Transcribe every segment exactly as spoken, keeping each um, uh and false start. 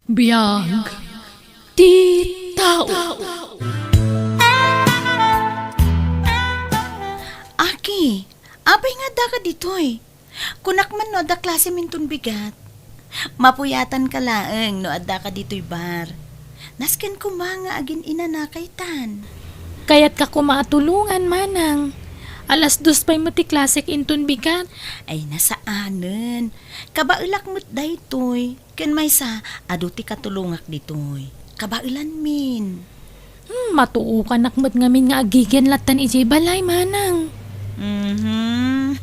Biag ti tao. Aki, apay nga addaka ditoy? Kunak man no adda klasem inton bigat. Mapuyatanka laeng no addaka ditoy bar. Nasken koma nga agin-inanaka itan. Kayatka koma a tulongan, manang. Alas dos pay met ti klasek inton bigat. Ay, nasaanen. Kabaelak met daytoy. Ken maysa, adu ti katulongak ditoy. Kabaelanmin. Hmm, matuokanak met ngamin nga agigian lattan idiay balay, manang. Mhm.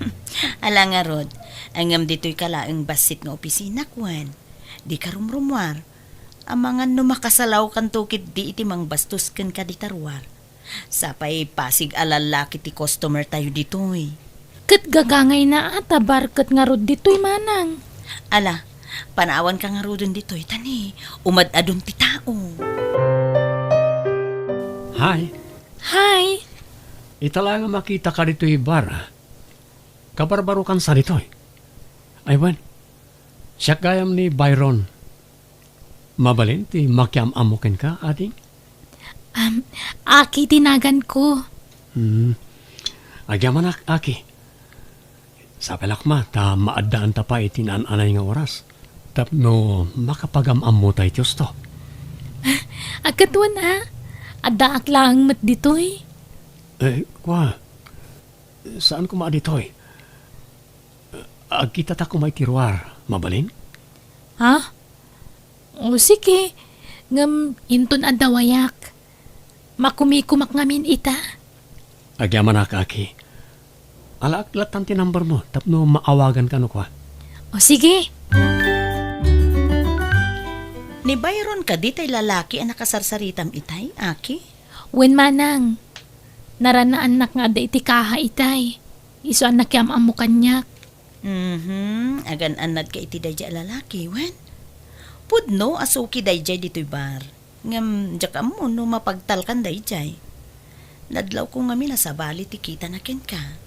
Ala ngarud, ngem ditoy ka laeng bassit nga opisinak, wen? Dika rumrumuar. Amangan no makasalawkanto ketdi iti mangbastos kenka dita ruar. Sapay pasig a lallaki ti customer tayo ditoy. Ket gagangayna a ta bar ket ngarud ditoy, manang. Ala, panawanka ngaruden ditoy, ta ni umad-adun ti tao. Hi. Hi. Ita la nga makitaka ditoy bar. Kabarbarokansa ditoy. Ay, wen. Siak gayam ni Byron. Mabalin ti makiam-ammo kenka, ading? Am, Aki ti naganko. Hmm. Agyamanak, Aki. Sapay la koma ta maaddaanta pay iti naan-anay nga oras tapno makapagam-ammota iti husto. Ket wen a, addaak laeng met ditoy. Eh, kua, saan koma a ditoy? Agkitata koma iti ruar, mabalin? Ha? O, sige. Ngem inton adda wayak, makumikumak ngamin ita. Agyamanak, Aki. Alaak lattan ti number mo tapno maawaganka no kua. O, sige. Ni Byron kadi tay lalaki a nakasarsaritam itay, Aki? Wen, manang. Naranaannak nga adda iti kaha itay. Isu a nakiam-ammo kaniak. Mhm, agan-annadka iti daydiay a lalaki, wen? Pudno a suki daydiay ditoy bar. Ngem diak ammo no mapagtalkan daydiay. Nadlawko ngamin a sabali ti kitana kenka.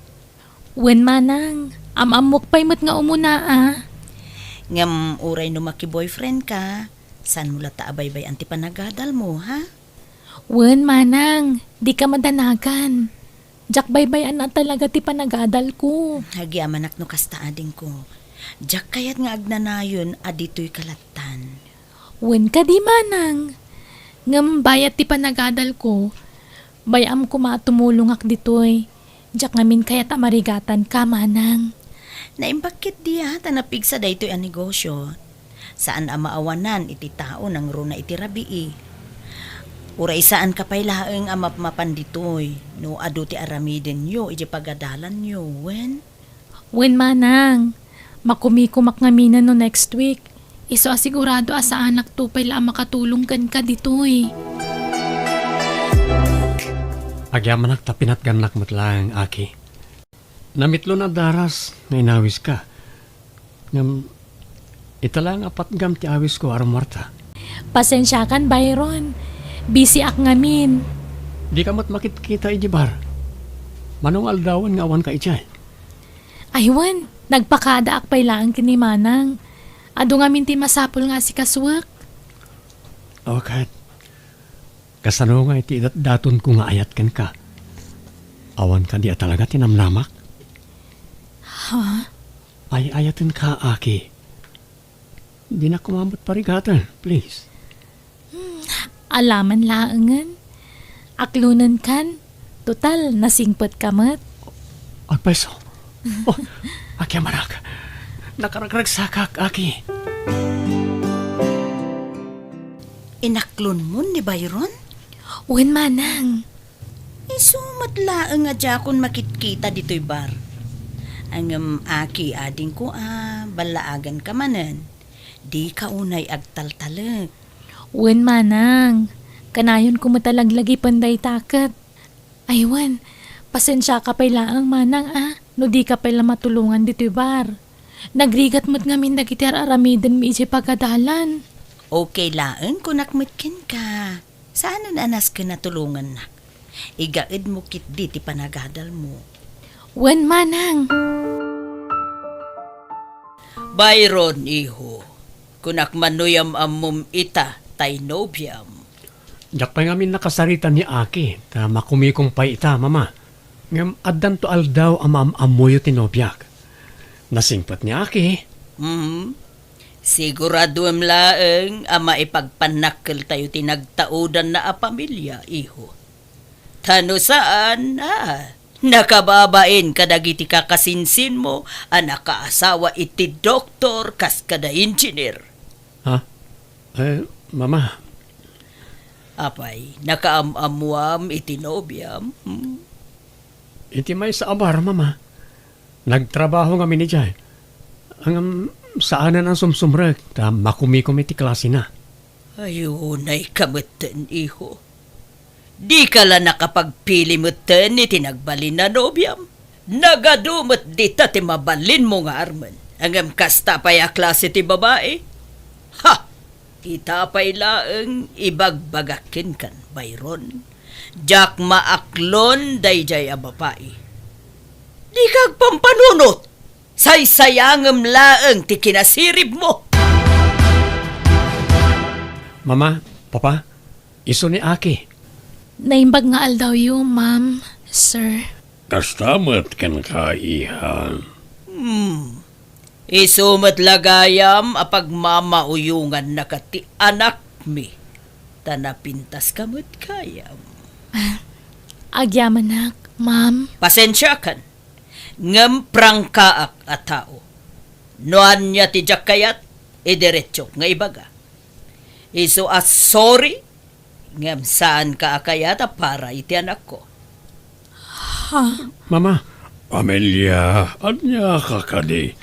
Wen, manang, am-ammok pay met nga umuna a. Ngem uray no maki-boyfriendka, saanmo latta a baybay-an ti panagadalmo, ha? Wen, manang, dika madanagan. Diak baybay-an a talaga ti panagadalko. Agyamanak no kasta, adingko. Diak kayat nga agnanayon a ditoyka lattan. Wen kadi, manang. Ngem bayat ti panagadalko, bay-am koma a tumulongak ditoy. Diak ngamin kayat a marigatanka, manang. Naimbag ketdi a ta napigsa daytoy a negosio. Saan a maawanan iti tao nangruna iti rabii. Uray saanka pay laeng a mapmapan ditoy no adu ti aramidenyo iti pagadalanyo, wen? Wen, manang. Makumikumak ngaminen no next week. Isu a sigurado a saanakto pay la a makatulong kenka ditoy. Agyamanak ta pinatgannak met laeng, Aki. Namitlon a daras nga inawiska. Ngem, ita laeng a patgam ti awisko a rummuarta. Pasensiakan, Byron. Busy ak ngamin. Dika met makitkita idiay bar. Mano nga aldawen nga awanka idiay? Ay, wen, nagpakadaak pay laeng ken ni Manang. Adu ngamin ti masapul nga asikasuek. O ket, kasano nga iti idatdatonko nga ayat kenka? Awan kadi a talaga ti namnamak? Ha? Ay-ayatenka, Aki. Dinak koma met parigaten, please. Hmm, alaman laengen. Aklonenkan. Total, nasingpetka met. Agpayso. Oh, Aki a manak. Nakaragragsakak, Aki. Inaklonmon ni Byron? Wen, manang. Isu met laeng a diakon makitkita ditoy bar. Ngem, Aki, adingko a, ballaaganka manen. Dika unay agtaltalek. Wen, manang. Kanayonko met a laglagipen dayta ket. Ay, wen, pasensiaka pay laeng, manang, a, no dika pay la matulongan ditoy bar. Nagrigat met ngamin dagiti ar-aramidenmi idiay pagadalan. Okay laeng, kunak met kenka. Saanen a nasken a tulongannak. Igaedmo ketdi ti panagadalmo. Wen, manang. Byron, iho. Kunak man no yam-ammom ita tay nobiam. Diak pay ngamin nakasarita ni Aki, ta makumikom pay ita, Mama. Ngem addanto aldaw a maam-ammoyo ti nobiak. Nasingpet ni Aki. Hmm. Siguraduem laeng a maipagpannakkeltayo ti nagtaudanna a pamilia, iho. Ta no saan, a, nakababain kadagiti kakasinsinmo a nakaasawa iti doktor kas kada engineer. Ha? Eh, Mama. Apay, nakaam-ammoam iti nobiam? Hmm? Iti maysa a bar, Mama. Nagtrabaho ngamin idiay. Ngem saanen a sumsumrek ta makumikom iti klasena. Ay, unayka metten, iho. Dika la nakapagpili metten iti nagbalin a nobiam. Nagadu met dita ti mabalinmo nga armen. Ngem kasta pay a klase ti babai? Ha! Ita pay laeng ibagbagak kenkan, Byron. Diak maaklon daydiay a babai. Dika agpampanunot! Saysayangem laeng ti kinasiribmo! Mama, Papa, isu ni Aki. Naimbag nga aldawyo, Ma'am, Sir. Kasta met kenka, iha. Hmm. Isu met la gayam a pagmamauyongannaka ti anakmi, ta napintaska met gayam. Ah, agyamanak, Ma'am. Pasensiakan, ngem prangkaak a tao. No ania ti diak kayat, idiretsok nga ibaga. Isu a sorry, ngem saanka a kayat a para iti anakko. Ha? Mama. Amelia, ania ka kadi?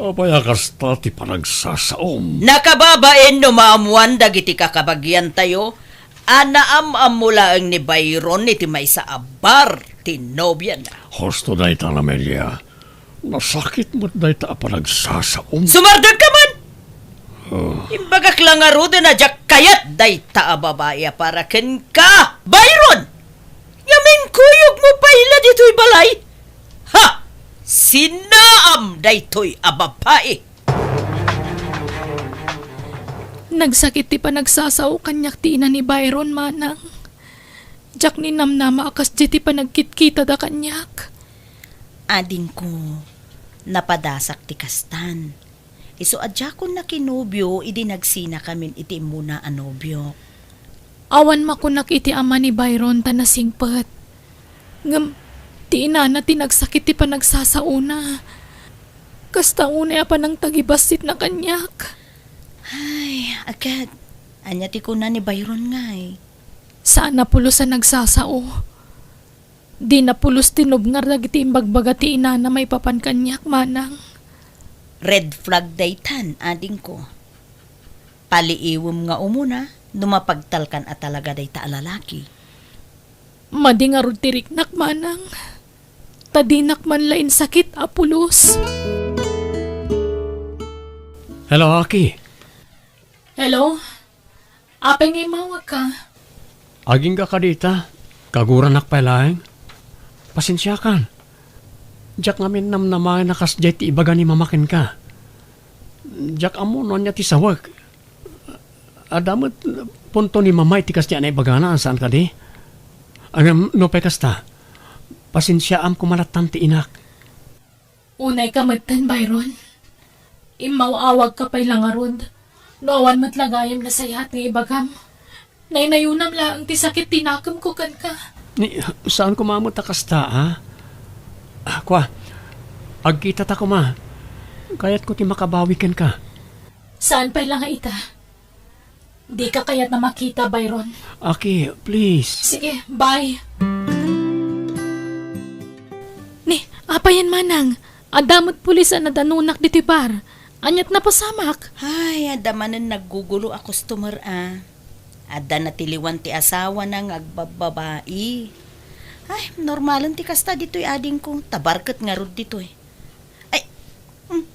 Apay a kasta ti panagsasaom? Nakababain no maammoan dagiti kakabagiantayo a naam-ammo laeng ni Byron iti maysa a bar ti nobiana. Husto dayta, Amelia. Nasakit met dayta a panagsasaom. Sumardengka man! Oh. Imbagak la ngaruden a diak kayat dayta a babai a para kenka, Byron! Ngem inkuyogmo pay la ditoy balay? Ha! Sinaam daytoy a babai! Nagsakit ti panagsasao kaniak ti ina ni Byron, Manang. Diak ninamnama a kasdi ti panagkitkitada kaniak. Adingko, napadasak ti kastan. Isu a diakon nakinobio idi nagsinakamin iti immuna a nobio. Awan makunak iti ama ni Byron ta nasingpet. Ngem ti inana ti nagsakit ti panagsasaona. Kasta unay a panangtagibassitna kaniak. Ay, aged, ania ti kuna ni Byron ngay? Saan a pulos a nagsasao. Dina pulos tinubngar dagiti imbagbaga ti inana maipapan kaniak, Manang. Red flag daytan, adingko. Paliiwem nga umuna no mapagtalkan a talaga dayta a lalaki. Madi ngarud ti riknak, Manang. Ta dinak man la insakit a pulos. Hello, Aki. Hello? Apay nga immawagka? Agingga ka dita, kaguranak pay laeng. Pasensiakan. Diak ngamin namnamaen a kasdiay ti ibaga ni Mama kenka. Diak ammo no ania ti sawek. Adda met punto ni Mama iti kasdiay a naibagana, saan kadi? Ngem no pay kasta, pasensiaam koma lattan ti inak. Unayka metten, Byron. Immaw-awagka pay la ngarud. No awan met la gayam nasayaat nga ibagam. Naynayonam laeng ti sakit ti nakemko kenka. Ni, saan koma met a kasta, a? Ah, kua, agkitata koma. Kayatko ti makabawi kenka. Saan pay la nga ita? Dika kayat a makita, Byron. Aki, please. Sige, bye. Ni, apayen, Manang? Adda met pulis a nadanonak ditoy bar. Aniat napasamak? Ay, adda manen naggugulo a customer, a. Adda natiliwan ti asawana nga agbabbabai. Ay, normalen ti kasta ditoy, adingko. Ta bar ket ngarud ditoy. Ay, mm,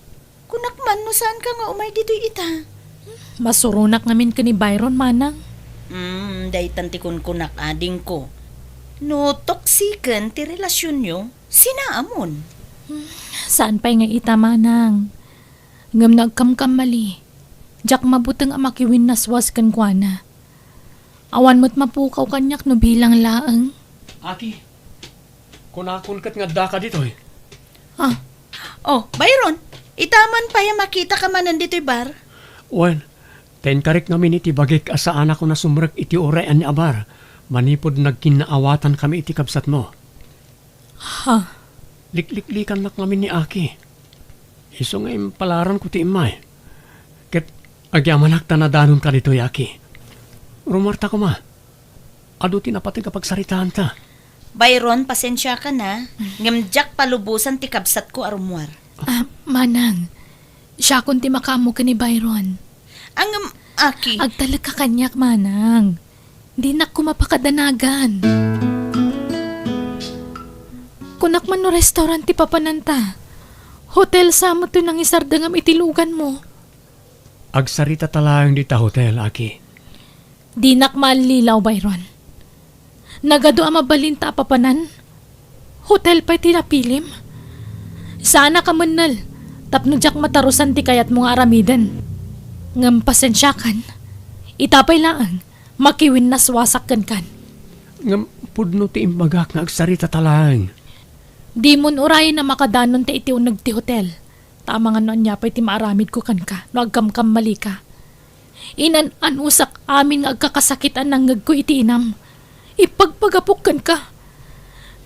kunak man no saanka nga umay ditoy ita. Masuronak ngamin ken ni Byron, Manang. Mm, daytan ti kunkunak, adingko. No toksiken ti relasionyo, sinaamon. Saan pay nga ita, Manang. Ngem no agkamkamali, Diak mabuteng a makiwinnaswas kenkuana. Awan met mapukaw kaniak no bilang laeng. Aki, kunakon ket nga addaka ditoy. Ah. Oh, Byron, ita man pay a makitaka manen ditoy bar? Wen, ta inkarik ngamin iti bagik a saanak a sumrek iti uray ania a bar, manipud nagkinnaawatankami iti kabsatmo. Ha? Likliklikannak ngamin ni Aki. Isu nga impalaranko ti immay. Ket agyamanak ta nadanonka ditoy, Aki. Rummuarta koma. Adu ti napateg a pagsaritaanta. Byron, pasensiakan a, ngem diak palubosan ti kabsatko a rummuar. Ah, Manang, siakon ti makaammo ken ni Byron. Ngem, Aki. Agtalekka kaniak, Manang. Dinak koma pakadanagan. Kunak man no restaurant ti papananta. Hotel sa met ti nangisardengam iti luganmo. Agsarita ta laeng dita hotel, Aki. Dinak maallilaw, Byron. Nagadu a mabalinta a papanan. Hotel pay ti napilim. Saanak a mennel tapno diak matarusan ti kayatmo nga aramiden. Ngem pasensiakan, ita pay laeng, makiwinnaswasak kenkan. Ngem pudno ti imbagak nga agsarita ta laeng. Dimon urayen a makadanon ta iti uneg ti hotel. Ta amangan no ania pay ti maaramidko kenka no agkamkammalika. Inan-anusak amin nga agkakasakit a nangngegko iti inam. Ipagpagapok kenka.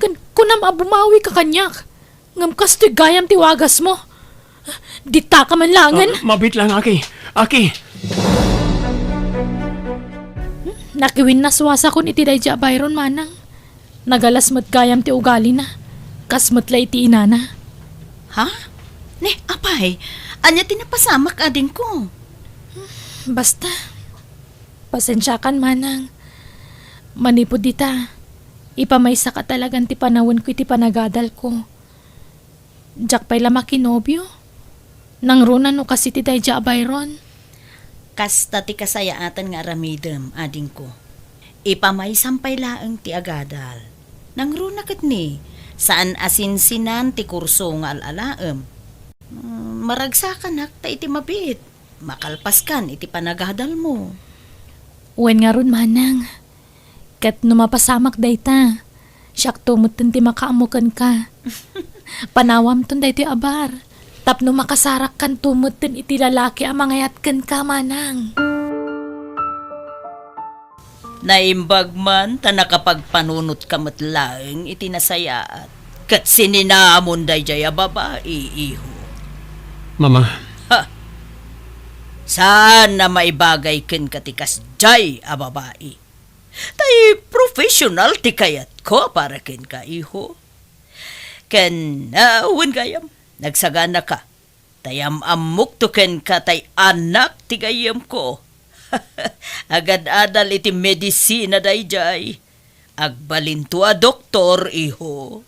Ken kunam a bumawika kaniak. Ngem kastoy gayam ti wagasmo. Ditaka man laengen. Ah, mabiit lang, Aki. Aki! Nakiwinnaswasakon iti daydi a Byron, Manang. Nagalas met gayam ti ugalina, kas met la iti inana. Ha? Ne, apay, ania ti napasamak, adingko? Basta, pasensiakan, Manang. Manipud dita, ipamaysaka talagan ti panawenko iti panagadalko. Diak pay la makinobio. Nangruna no kas iti daydi a Byron. Kasta ti kasayaatan nga aramidem, adingko. Ipamaysam pay laeng ti agadal. Nangruna ket ni, saan a sinsinan ti kurso nga al-alaem. Mm, maragsakanak ta iti mabiit, makalpaskan iti panagadalmo. Wen ngarud, Manang. Ket no mapasamak dayta, siakto metten ti makaammo kenka. Panawamton daytoy a bar, tapno makasarakkanto metten iti lalaki a mangayat kenka, Manang. Naimbag man ta nakapagpanunotka met laeng iti nasayaat ket sininamon daydiay a babai, iho. Mama. Ha! Saan a maibagay kenka ti kasdiay a babai. Tay professional ti kayatko para kenka, iho. Ken, ah, wen gayam, nagsaganaka. Tay am-ammokto kenka tay anak ti gayyemko. Agad-adal iti medisina daydiay. Agbalinto a doktor, iho.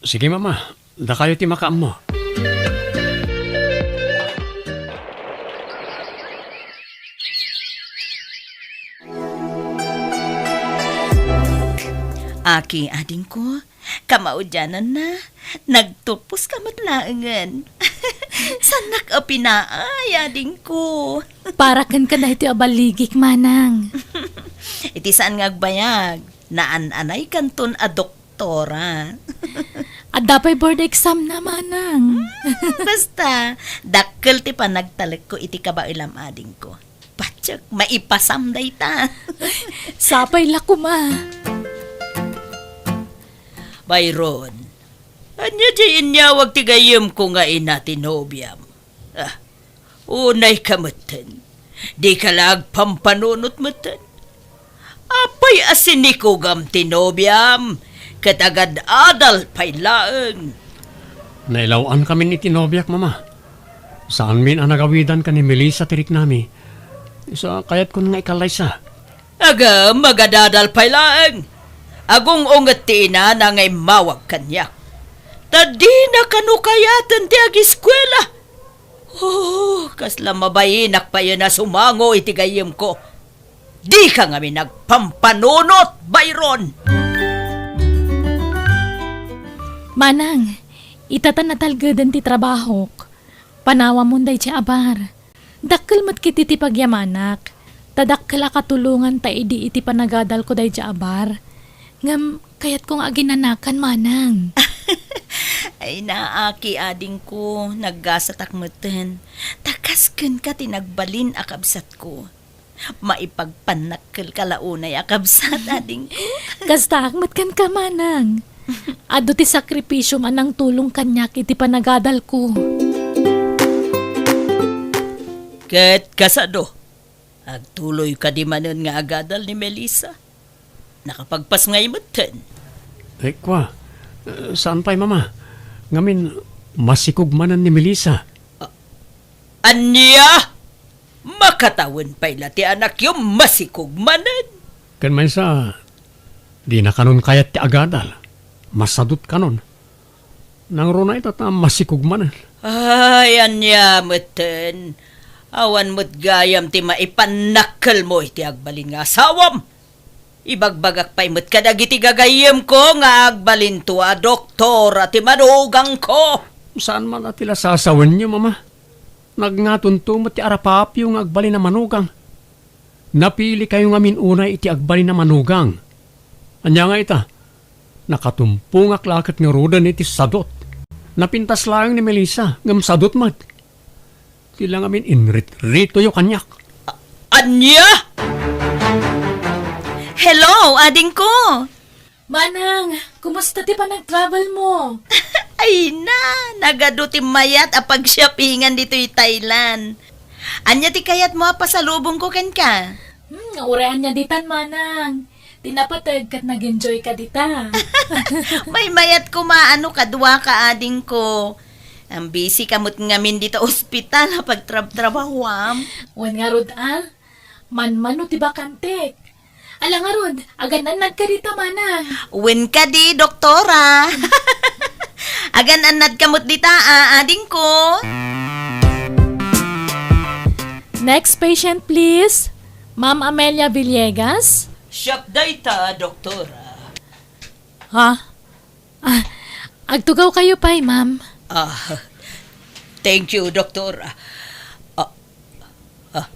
Sige, Mama. Dakayo ti makaammo. Aki, adingko, kamaudiananna, nagtupos ka met laengen. Saannak a pinaay, adingko. Para kenka daytoy a balligik, Manang. Iti saan nga agbayag, naan-anaykanton a doktora. Adda pay board exam na, Manang. Hmm, basta, dakkel ti panagtalekko iti kabaelam, adingko. Patiek, maipasam dayta. Sapay la koma. Byron, ania diay inyawag ti gayyemko nga ina ti nobiam? Ah, unayka metten. Dika la agpampanunot metten. Apay a sinikugam ti nobiam, ket agad-adal pay laeng. Nailaw-ankamin iti nobiak, Mama. Saanmin a nagawidan ken ni Melissa ti riknami. Isu a kayatkon nga ikallaysa. Agem, agad-adal pay laeng. Agung-unget ti inana nga immawag kaniak. Ta dina kano kayaten ti agiskuela. Oh, kasla mabainak payen a sumango iti gayyemko. Dika ngamin agpampanunot, Byron! Manang, ita ta natalgeden ti trabahok. Panawamon daydiay a bar. Dakkel met ketdi ti pagyamanak, ta dakkel a katulongan ta idi iti panagadalko daydiay a bar. Ngem kayatko nga aginanakan, manang. Ay, naaki, adingko, naggasatak metten. Ta kas kenka ti nagbalin a kabsatko. Maipagpannakkelka la unay a kabsat, adingko. Kastaak met kenka, manang. Adu ti sakripisiom a nangtulong kaniak iti panagadalko. Ket kasano? Agtuloy kadi manen nga agadal ni Melissa? Nakapagpasngay metten. Eh, kua, eh, saan pay, Mama. Ngamin, masikog manen ni Melissa. Ania? Makatawen pay la ti anakyo masikog manen? Ken maysa, dina kanon kayat ti agadal. Masadot kanon. Nangruna ita ta masikog manen. Ay, ania metten? Awan met gayam ti maipannakkelmo iti agbalin nga asawam. Ibagbagak pay met kadagiti gagayyemko nga agbalinto a doktora ti manugangko. Saan man a ti la sasawenyo, Mama? Nagngatonto met ti arapaapyo nga agbalin a manugang. Napilikayo ngamin unay iti agbalin a manugang. Ania nga ita? Nakatumpongak la ket ngaruden iti sadot. Napintas laeng ni Melissa, ngem sadot met. Ti la ngamin inritritoyo kaniak. A-, ania? Hello, adingko! Manang, kumusta ti panagtravel mo? Ay na, nagadu ti mayat a pagshoppingan ditoy Thailand. Ania ti kayatmo a pasalubongko kenka? Hmm, uray ania ditan, manang. Ti napateg ket nag-enjoy ka dita. Maymayat koma no kadua ka, adingko. Ang busy ka met ngamin dita ospital a pagtrabtrabahuam. Wen ngarud a, manmano ti bakantek. Ala ngarud, agan-annad ka dita, manang. Wen kadi, doktora. Agan-annad ka met dita, a, adingko. Next patient, please. Ma'am Amelia Villegas. Siak dayta, doktora. Ha? Ah, agtugaw kayo pay, ma'am. Ah, thank you, doktora. Ah, ah,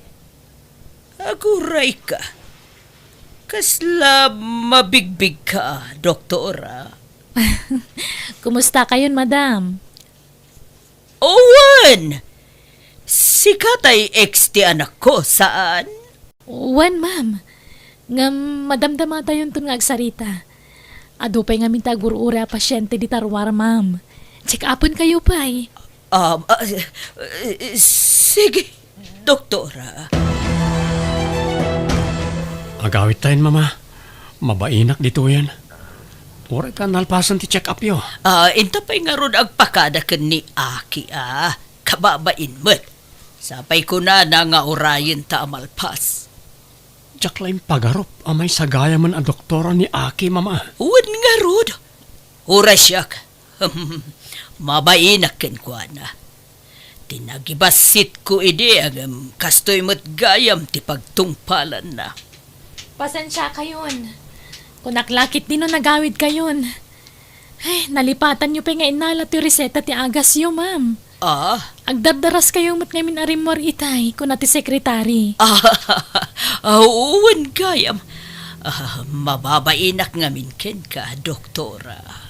aguray ka. Kasla mabigbig ka, doktora. Kumusta kayon, madam? Wen! Sika tay ex ti anakko, saan? Wen, ma'am. Ngem madamdamatayonton nga agsarita. Adu pay ngamin ti agur-uray a pasiente dita ruar, ma'am. Check-upen kayo pay. Um, ah, eh, sige, doktora. Agawidtayon, mama. Mabainak ditoyen. Uray ta nalpasen ti check-upyo. Ah, inta pay ngarud agpakada ken ni Aki, a. Kababain met. Sapay kunana nga urayenta a malpas. Diak la impagarup a maysa gayamen a doktora ni Aki, mama. Wen ngarud, uray siak. Mabainak kenkuana. Ti nagibassitko idi, ngem kastoy met gayam ti pagtungpalanna. Pasensiakayon. Kunak la ketdi no nagawidkayon. Ay, nalipatanyo pay nga innala ti reseta ti agasyo, ma'am. Ah? Agdardaraskayo met ngamin a rimmuar itay, kuna ti sekretari. Ah, ah, wen gayam. Ah, mababainak ngamin kenka, doktora.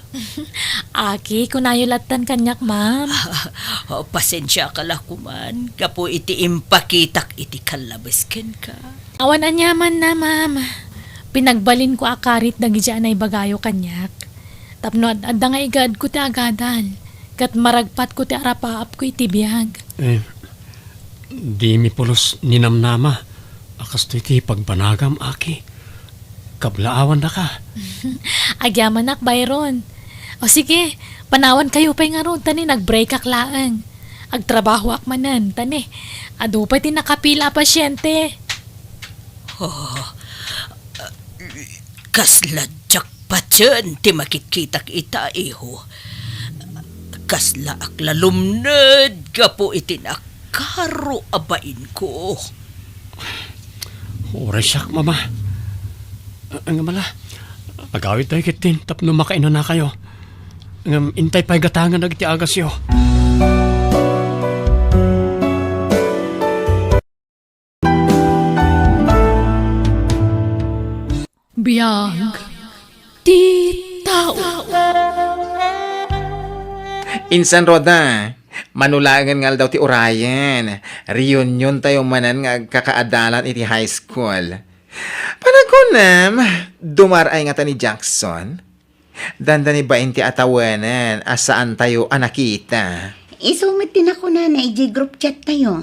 Aki, kunayo lattan kaniak, ma'am. Ah, pasensiaka la koman, gapu iti impakitak iti kallabes kenka. Awan aniamanna, ma'am. Pinagbalinko a karit dagidiay a naibagayo kaniak. Tapno ad-adda nga igaedko ti agadal, ket maragpatko ti arapaapko iti biag. Eh, dimi pulos ninamnama a kastoy ti pagbanagam, Aki. Kablaawannaka. Agyamanak, Byron. O sige, panawankayo pay ngarud, ta ni nagbreakak laeng. Agtrabahoak manen, ta ni adu pay ti nakapila a pasiente. Oh, kasla diak patien ti makitkitak ita, iho. Kaslaak la lumned gapu iti nakaro a bainko. Uray siak, mama. Ngem ala, agawidtayo ketdin tapno makainanakayo. Ngem intay pay gatangen dagiti agasyo. Biag ti tao. Insan, Roda, mano laengen nga aldaw ti urayen, reunion tayo manen nga agkakaadalan iti high school. Panagunam, dumar-ay ngata ni Jackson? Dandani bain ti atawenan a saan tayo a nakita. Isu met ti nakunana idiay group chat tayo.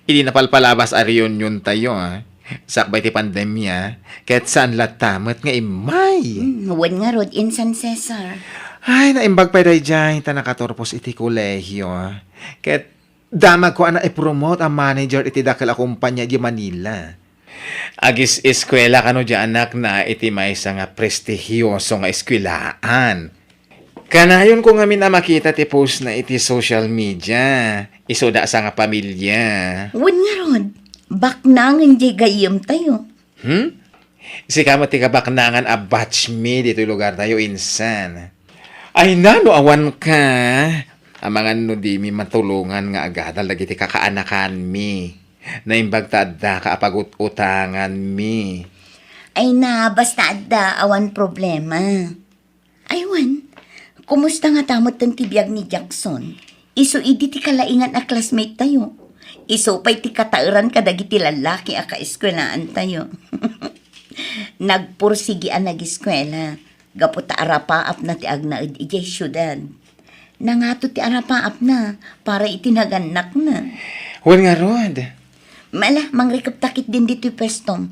Idi napalpalabas a reunion tayo, ah, sakbay ti pandemia, ket saan latta met nga immay. Hmm, wen ngarud, Insan Cesar. Ay, naimbag pay daydiay ta nakaturpos iti kolehio. Ket damagko a naipromote a manager iti dakel a kompania di Manila. Agis-eskuela kano di anakna iti maysa nga prestigioso nga eskuelaan. Kanayonko ngamin a makita ti post na iti social media. Isuda sa nga pamilia. Wen ngarud, baknangen diay gayyem tayo. Hmm? Sika met ti kabaknangan a batch mi ditoy lugar tayo, insan. Ay na, no awan ka. Amangan no di mi matulongan nga agadal dagiti kakaanakanmi. Naimbag ta adda ka a pagut-utangan mi. Ay na, basta adda, awan problema. Ay, wen, kumusta ngata metten ti biag ni Jackson? Isu idi ti kalaingan a classmate tayo. Isu pay ti kataeran kadagiti lallaki a kaeskuelaan tayo. Nagpursigi a nageskuela, gapu ta arapaapna ti agnaed idiay siudad. Nangato ti arapaapna para iti nagannakna. Wen ngarud. Mala, mangrikep ta ketdin ditoy puestom.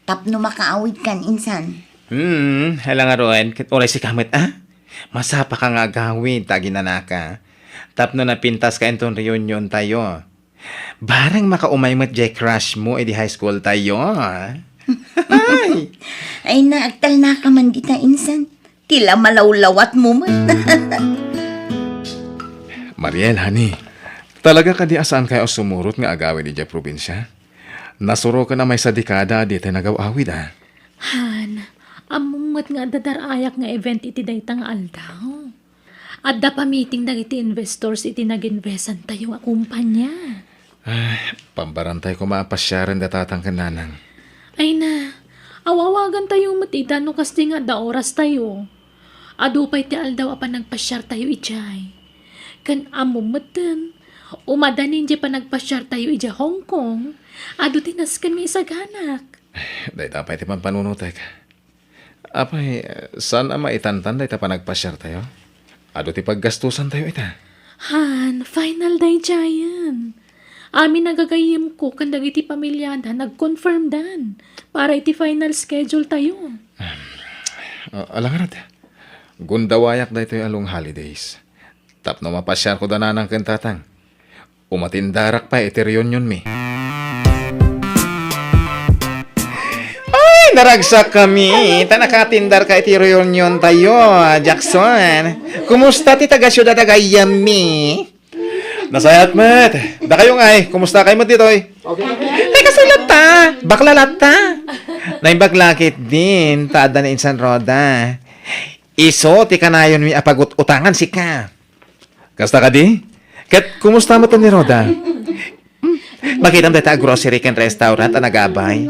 Tapno makaawidkan, insan. Hmm, hala ngarud, ket uray sika met, a? Masapaka nga agawid ta aginanaka. Tapno napintaska inton reunion tayo. Bareng makaumay met jay crush mo idi high school tayo. Ay! Ay na, agtalnaka man dita, insan. Ti la malawlawat mo met. Mariel, honey, talaga kadi a saan kayo a sumurot nga agawid idiay probinsia? Nasuroken a maysa dekada a ditay nagaw-awid, a. Han, ammom met nga adda dar-ayak nga event iti dayta nga aldaw. Adda pa-meeting dagiti investors iti nag-investan tayo a kumpanya. Ay, pambarantay koma a pasiaren da tatang ken nanang. Ay na, awawagan tayo met ida no kasdi nga adda oras tayo. Adu pay ti aldaw a panagpasiar tayo idiay. Ken ammom metten, umadanin diay panagpasiar tayo idiay Hong Kong, adu ti nasken nga isaganak. Dayta pay ti panpanunotek. Apay, saan a maitantan dayta panagpasiar tayo? Adu ti paggastusan tayo ita. Han, final daydiayen. Amin a gagayyemko ken dagiti pamiliada nag-confirm dan para iti final schedule tayo. Ah, ala ngarud, gundawayak daytoy a long holidays. Tapno mapasiarko da nanang ken tatang. Umatindarak pay iti reunionmi. Ay, naragsakkami ta nakatindarka iti reunion tayo, Jackson. Kumusta ti taga-siudad a gayyemmi? Nasayaat met. Dakayo ngay, kumusta kayo met ditoy? Okay. Ay, kastoy latta. Bakla latta. Naimbag la ketdin ta adda ni Insan Roda. Isu ti kanayonmi a pagut-utangan sika. Kasta kadi? Ket kumusta met ni Roda? Makitam dayta a grocery ken restaurant a nagabay.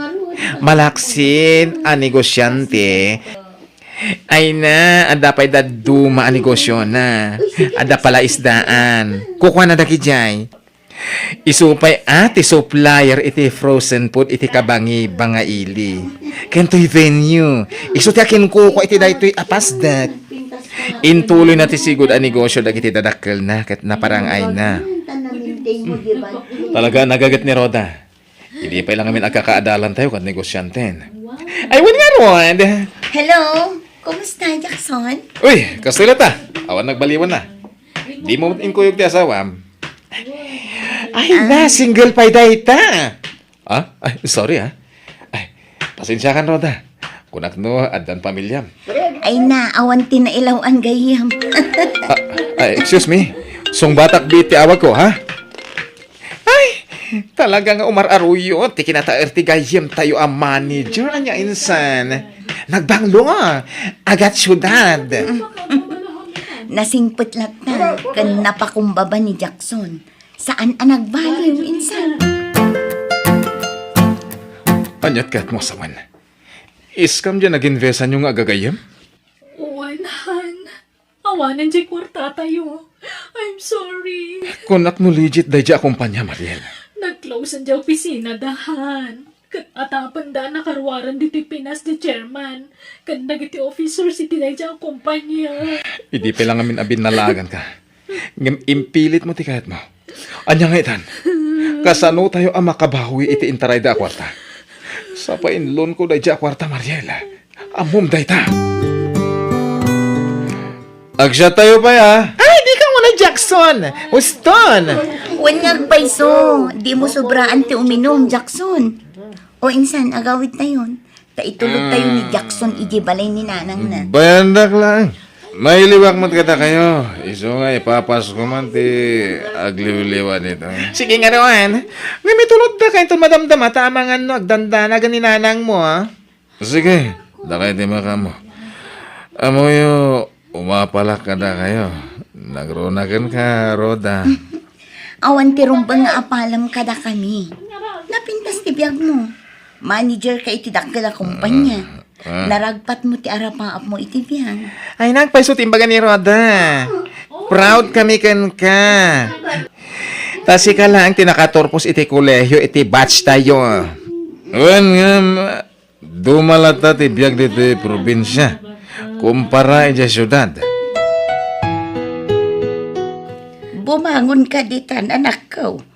Malaksid a negosiante. Ay na, adda pay dadduma a negosiona. Adda palaisdaan. Kukuana dagidiay. Isu pay a ti supplier iti frozen food iti kabangi-bangaili. Ken toy venue, isu ti akinkukua iti daytoy a pasdek. Intuloyna ti sigud a negosio dagiti dadakkelna ket naparang-ayna. Talaga, nagaget ni Roda. Idi pay la ngamin agkakaadalan tayo kad negosianten. Ay, wen ngarud. Hello, kumusta, Jackson? Uy, kastoy latta. Awan nagbaliwanna. Dimo met inkuyog ti asawam. Ay, ah, na, single pay dayta. Ah? Ay, sorry, ah. Ay, pasensiakan, Roda. Kunak no, addan pamiliam. Ay na, awan ti nailaw-an gayyem. Ah, ay, excuse me. Sungbatak biit ti awagko, ha? Ay, talaga nga umar-aruyot ti kinataer ti gayyem tayo a manager, ania insan. Nagbanglo, agat siudad. Nasingpet latta, ken napakumbaba ni Jackson. Saan a nagbaliw, insan. Aniat ket mo sawen? Iskam diay naginvestanyo nga agagayyem? Wen, Han. Awanen diay kuartatayo. I'm sorry. Kunak no legit daydiay a kompania, Mariel. Nag-close-en diay opisina da, Han. Ket atapenda a nakaruaren ditoy Pinas ti chairman ken dagiti officers iti daydiay a kompania. Idi pay la ngamin a binnalaaganka. Ngem impilitmo ti kayatmo. Ania nga itan? Kasanotayo a makabawi iti intarayda a kuarta? Sapainlonko daydiay a kuarta, Mariel. Ammom dayta. Agsiattayo pay, a. Ay, dika unay, Jackson. Uston. Wen nga agpayso, dimo sobraan ti uminum, Jackson. O insan, agawidtayon. Ta itulodtayo ni Jackson idiay balay ni nanangna. Bayandak laeng. Mailiwak met kadakayo. Isu nga ipapasko man ti agliwliwa dita. Sige ngarud. Ngem itulodda kayto madamdama ta amangan no agdandanagan ni nanangmo, a. Sige, dakay ti makaammo. Ammoyo, umapalak kadakayo. Nagruna kenka, Rhoda. Awan ti rumbeng nga apalem kadakami. Napintas ti biagmo. Manager ka iti dakkel a kumpanya. Ah, ah. Naragpatmo ti arapaapmo iti biag. Ay, nagpayso ti imbaga ni Rhoda. Proud kami kenka. Ta sika laeng ti nakaturpos iti kolehio iti batch tayo. Wen ngem, duma latta ti biag ditoy probinsia kumpara idiay siudad. Bumangon ka ditan, anakko.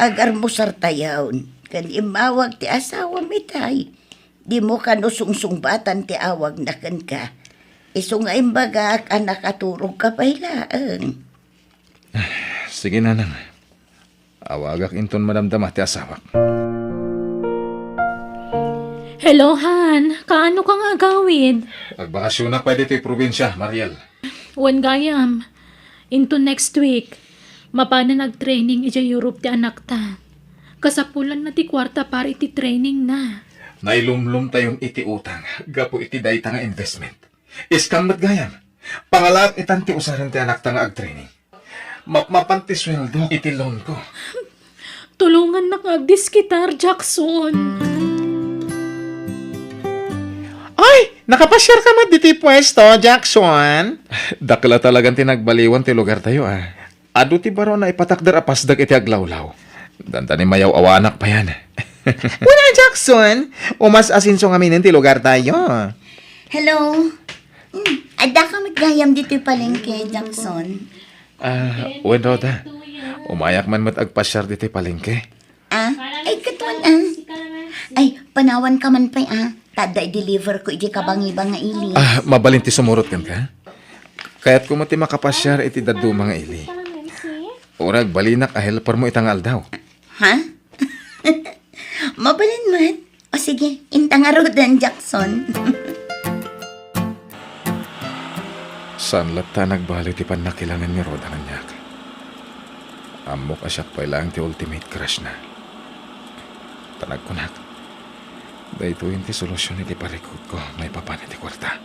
Agarmusartayon, ken immawag ti asawam itay. Dimo kano sungsungbatan ti awagna kenka. Isu nga imbagak a nakaturogka pay laeng. Sige, nanang. Awagak inton madamdama ti asawak. Hello, Han. Kaano ka nga agawid? Agbakasionak pay ditoy probinsia, Mariel. Wen gayam. Into next week, mapanen agtraining idiay Europe ti anakta. Kasapulanna ti kuarta para iti trainingna. Nailumlomtayon iti utang gapu iti dayta nga investment. Iskam met gayam. Pangalaak itan ti usaren ti anakta nga agtraining. Mapmapan ti sueldo iti loan ko. Tulongannak nga agdiskitar, Jackson. Ay, nakapasiar ka met ditoy puesto, Jackson? Dakkel a talagan ti nagbaliwan ti lugartayo, a. Adu ti baro a naipatakder a pasdek iti aglawlaw. Dandani mayaw-awanak payan. Wen a, Jackson, umas-asenso ngaminen ti lugartayo. Hello. Hmm, adda ka met gayam ditoy palengke, Jackson? Ah, wen, Rhoda. Umayak man met agpasiar ditoy palengke. Ah, ay, katuan, ah. Ay, panawan ka man pay, ah. Tadda i-deliver ko iti kabangibang nga ili. Ah, mabalin ti sumurot kenka? Kayatko met ti makapasiar iti dadduma nga ili. Uray agbalinak a helper mo ita nga aldaw. Ha? Mabalin met. O sige, inta ngaruden, Jackson. Saan latta a nagbaliw ti pannakilangen ni Rhoda kaniak. Ammok a siak pay laeng ti ultimate crush na. Ta nagkunak, daytoyen ti solusion iti parikutko maipapan iti kuarta.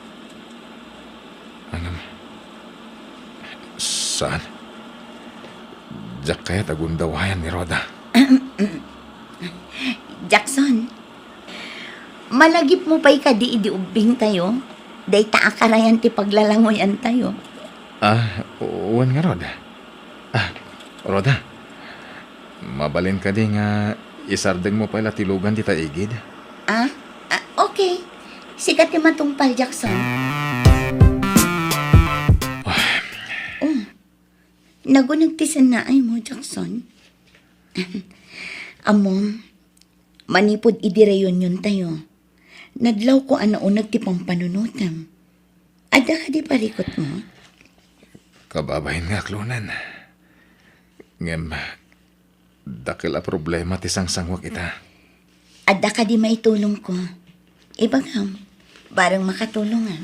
Ngem, saan? Diak kayat a gundawayan ni Rhoda. Jackson, malagipmo pay kadi idi ubbingtayo? Dayta a karayan ti paglalangoyantayo. Ah, wen ngarud. Ah, Rhoda, mabalin kadi nga isardengmo pay la ti lugan dita igid? Ah? Ah, okay. Sika ti matungpal, Jackson. Ah. Oh, naguneg ti sennaaymo, Jackson. Ammom, manipud idi reuniontayo, nadlawko a nauneg ti pampanunotem. Adda kadi parikutmo? Kababain nga aklonen. Ngem, dakkel a problema ti sangsanguak ita. Adda kadi maitulongko? Ibagam, bareng makatulongak.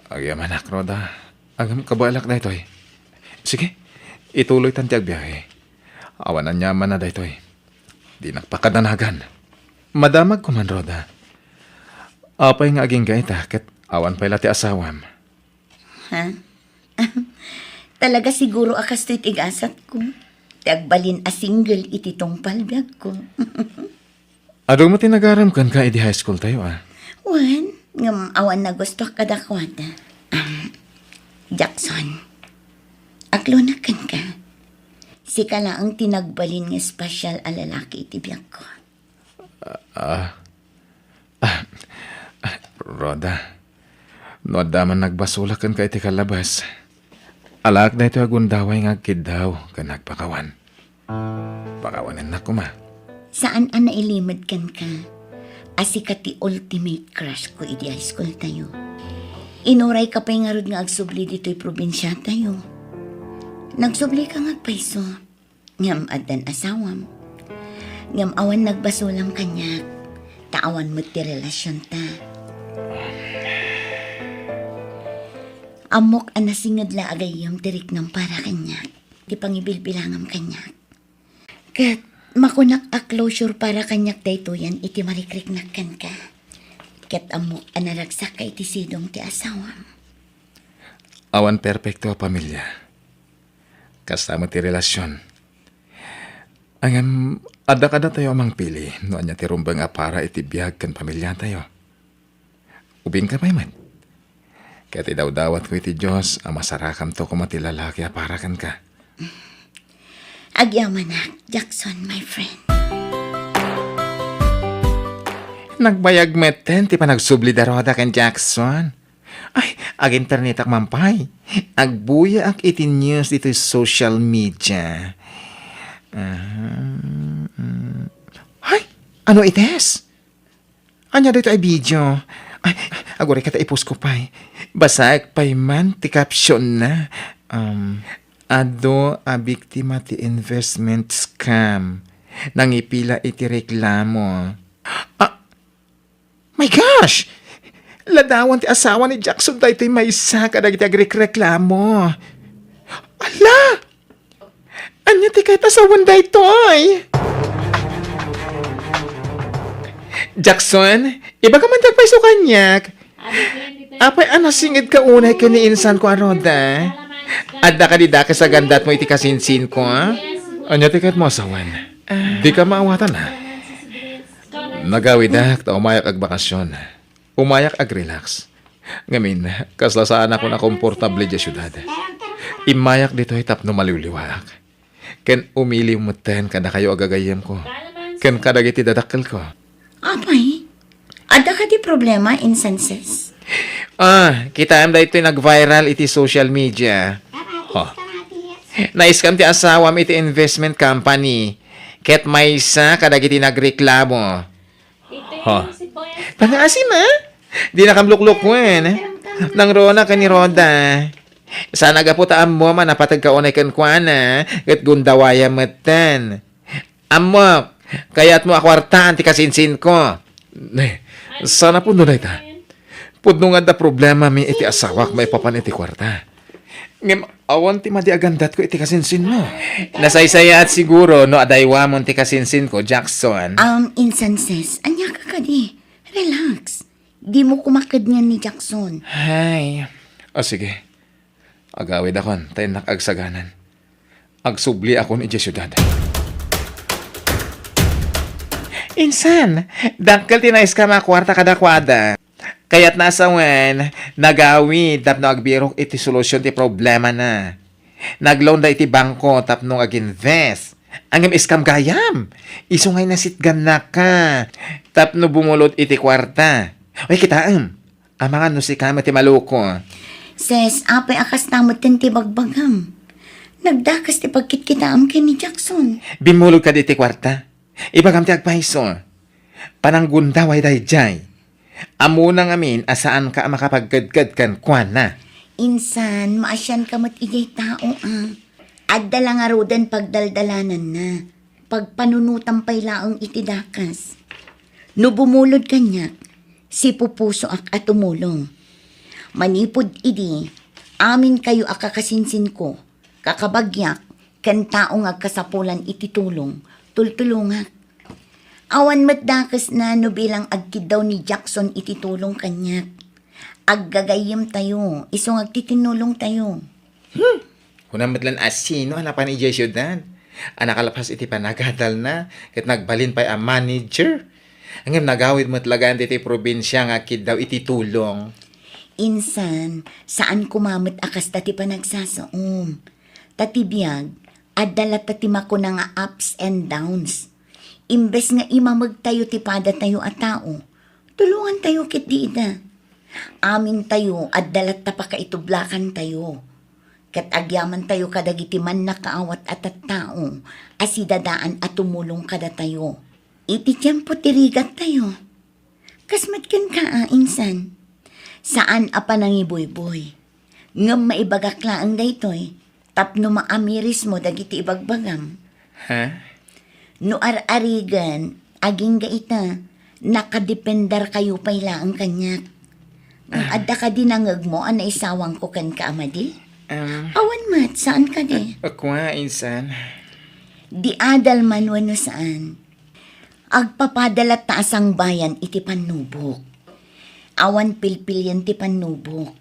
Agyamanak, Rhoda. Ngem kabaelak daytoy. Sige, ituloytan ti agbiahe. Awan aniamanna daytoy. Dinak pakadanagan. Madamagko man, Rhoda. Apay nga agingga ita ket awan pay la ti asawam? Ha? Talaga siguro a kastoy ti gasatko. Ti agbalin a single iti tungpal biagko. Adu met ti nagaram kenka idi high school tayo, a. Wen, ngem awan nagustoak kadakuada. Am, Jackson, aglunak kenka. Sika laeng ti nagbalin nga espesyal a lalaki iti biagko. Ah, ah, Rhoda, no adda man nagbasolak kenka iti kalabas, alaak daytoy a gundaway nga agkiddaw ken agpakawan. Pakawanennak koma. Saan a nailimed kenka a sika ti ultimate crush ko idi high school tayo. Inurayka pay ngarud nga agsubli ditoy probinsia tayo. Nagsublika nga agpayso. Ngem addan asawam. Ngem awan nagbasolam kaniak, ta awan met ti relasionta. Ammok a nasinged la a gayyem ti riknam para kaniak, ti pangibilbilangam kaniak. Ket makunak a closure para kaniak daytoyen iti marikriknak kenka. Ket ammok a naragsakka iti sidong ti asawam. Awan perpekto a pamilia. Kasta met ti relasion. Ngem, adda kadatayo a mangpili no ania ti rumbeng a para iti biag ken pamiliatayo. Ubingka pay met. Ket idawdawatko iti Dios a masarakamto koma ti lalaki a para kenka. Agyamanak, Jackson, my friend. Nagbayag metten ti panagsubli da Rhoda ken Jackson. Ay, aginternetak man pay. Agbuyaak iti news ditoy social media. Ah, mm. Ay, ano ites? Ania daytoy a video? Ay, aguray ket ta i-post ko pay. Basaek pay man ti caption na. Um, adu a biktima ti investment scam. Nangipila iti reklamo. Ah, my gosh! Ladawan ti asawa ni Jackson daytoy maysa kadagiti agrekreklamo. Ala! Ania ti kayat a sawen daytoy? Jackson, ibagam man ti agpayso kaniak. Apay a nasingedka unay ken ni insanko a Rhoda? Adda kadi dakes a gandatmo iti kasinsinko, a? Ania ti kayatmo a sawen? Dika maawatan, a? Nagawidak ta umayak agbakasyon. Umayak agrelax. Ngamin, kasla saanakon a komportable idiay siudad. Immayak ditoy tapno maliwliwaak. Ken umiliw metten kadakayo a gagayyemko. Ken kadagiti dadakkelko. Apay, adda kadi problema, insan, sis? Ah, kitaem daytoy nag-viral iti social media. Ho. Naiskam ti asawam iti investment company. Ket maysa kadagiti nagreklamo. Ha? Pangaasim, a? Dinakam luklukuen. Nangruna ken ni Rhoda. Saan a gapu ta ammom a napateg ka unay kenkuana, ket gundawayam metten. Ammok, kayatmo a kuartaan ti kasinsinko. Ne, saan a pudno dayta? Pudno nga adda problemami iti asawak maipapan iti kuarta. Ngem awan ti madi a gandatko iti kasinsinmo. Nasaysayaat siguro no adaywamon ti kasinsinko, Jackson. Um, insan, sis, ania ka kadi? Relax. Dimo kumaked ngan ni Jackson. Hay. O, sige. Agawidakon, ta innak agsaganan. Agsubliakon idiay siudad. Insan, dakkel ti naiskam a kuarta kadakuada. Kayatna a sawen, nagawid tapno agbirok iti solusion ti problemana. Nagloan da iti bangko tapno ag-invest. Ngem iskam gayam. Isu ngay nasitgannaka tapno bumulod iti kuarta. Uy, kitaem. Amangan no sika met ti maloko. Ses, apay a kasta metten ti bagbagam? Nagdakes ti pagkitkitaem ken ni Jackson. Bimmulod kadi iti kuarta. Ibagam ti agpayso. Pananggundaway daydiay. Ammona ngamin a saanka a makapagkedked kenkuana. Insan, maasianka met idiay tao, a. Adda la ngaruden pagdaldalananna. Pagpanunotam pay laeng iti dakes. No bumulod kaniak, sipupusoak a tumulong. Manipud idi, aminkayo a kakasinsinko, kakabagiak, ken tao nga agkasapulan iti tulong, tultulongak. Awan met dakesna no bilang agkiddaw ni Jackson iti tulong kaniak. Aggagayyemtayo, isu nga agtitinnulongtayo. Hmm. Kunam met laeng a sino a napan idiay siudad a nakalpas iti panagadalna ket nagbalin pay a manager. Ngem nagawid met laeng ditoy probinsia nga agkiddaw iti tulong. Insan, saan koma met a kasta ti panagsasaom. Ta ti biag, adda latta ti makuna nga ups and downs. Imbes nga imamegtayo ti padatayo a tao, tulongantayo ketdi ida. Amintayo adda latta pakaitublakantayo. Ket agyamantayo kadagiti mannakaawat a tattao a sidadaan a tumulong kadatayo. Iti tiempo ti rigattayo. Kas met kenka a, insan. Saan a panangibuyboy. Ngem maibagak laeng daytoy tapno maamirismo dagiti ibagbagam. Ha? No ar-arigen, agingga ita, nakadependerkayo pay laeng kaniak. Ngem adda kadi nangngegmo a naisawangko kenka a madi? Em. Awan met, saan kadi? Ak-, akua, insan. Di adal man wenno saan. Agpapada latta a sangbayan iti pannubok. Awan pilpilien ti pannubok,